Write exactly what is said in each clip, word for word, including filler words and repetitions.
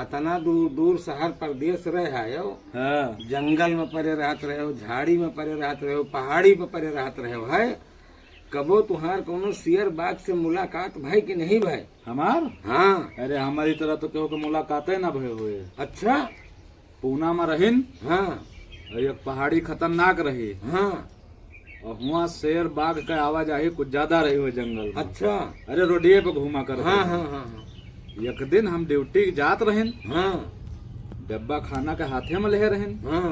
अतना दूर दूर शहर परदेस रहे आयो, हाँ। जंगल में परे रहत रहे हो, झाड़ी में परे रहत रहे हो, पहाड़ी में परे रहत रहे हो, है? कबो तुहार कौनो शेर बाघ से मुलाकात भय कि नहीं भय? हमार? हाँ। अरे, हमारी तरह तो केहू के मुलाकाते ना भय होए। अच्छा। पूना में रहिन। हाँ। और एक पहाड़ी खतरनाक रही। हाँ। और हुआं शेर बाघ का आवाजाही कुछ ज्यादा रही हो जंगल में। अच्छा। अरे, रोडिये पे घूमा करत हाँ, रहिन। हाँ, हाँ, हाँ। एक दिन हम ड्यूटी जात रहिन। हाँ। डब्बा खाना के हाथे में लेहे रहिन। हाँ।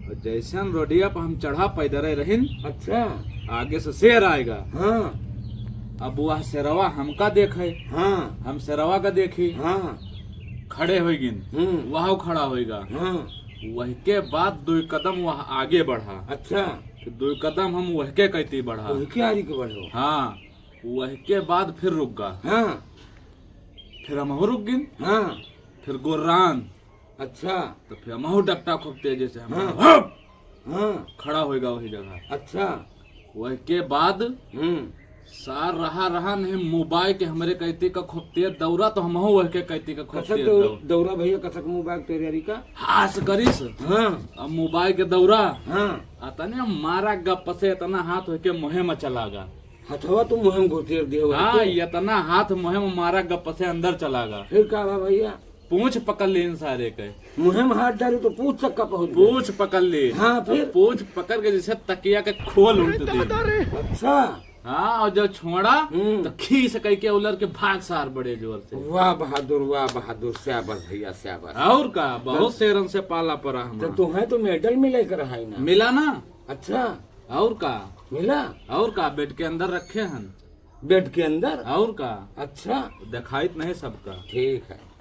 और जैसे हम रोडिया पर हम चढ़ा पैदल रहिन। अच्छा। आगे से शेर आएगा। हाँ। अब वह शेरवा हमका देखे। हाँ। हम शेरवा का देखी। हाँ। खड़े होइ गिन। हम्म। वह खड़ा होइगा। हाँ। वह के बाद दुई कदम वह आगे बढ़ा। अच्छा। फिर दुई कदम हम वह के कहती बढ़ा। वह के आरी के बढ़ो। हाँ। वह के बाद फिर रुक गा। हाँ। फिर हमहू रुक गिन। हाँ। फिर गोर्रान। अच्छा। तो फिर हमहू डपटा खूब तेजी से हम हाँ। हप! हाँ। खड़ा होइगा वही जगह। अच्छा। वह के बाद हम्म। सार रहा रहा नहीं, मुबाई के हमरे कैती का खूब तेज दौरा, तो हमहू वह के कैती का खूब कसक तेज दौ-, दौरा। दौरा भैया, कसक मुबाई के तैयारी का। हास करिस। हाँ। अब मुबाई के दौरा। हाँ। अतने मारा गप से इतना हाथ होके मुँहे में चला गा। हथवा तो मुँहे में घुसेर दिया वह हाँ, के। इतना हाथ मुँहे में मारा गप से अंदर चला गा। फिर का बा भैया? पूँछ पकड़ लीन सारे के। मुँहे में हाथ डाली तो पूँछ तक का पहुँच गए। पूँछ पकड़ ली। हाँ, फिर? अब पूँछ पकड़ के जैसे तकिया के खोल उल्ट दी। अच्छा। हाँ, और जब छोड़ा हम्म। तो खीस कह के उलर के भाग सार बड़े जोर से। वाह बहादुर, वाह बहादुर, शाबाश भैया, शाबाश। और का, बहुत तो शेरन से पाला पड़ा हमारा। तो तुम्हें तो मेडल मिले के रहा है ना? मिला ना। अच्छा। और का? मिला? और का, बेड के अंदर रखे हन। बेड के अंदर? और का? अच्छा। देखाइत नहीं सबका। ठीक है।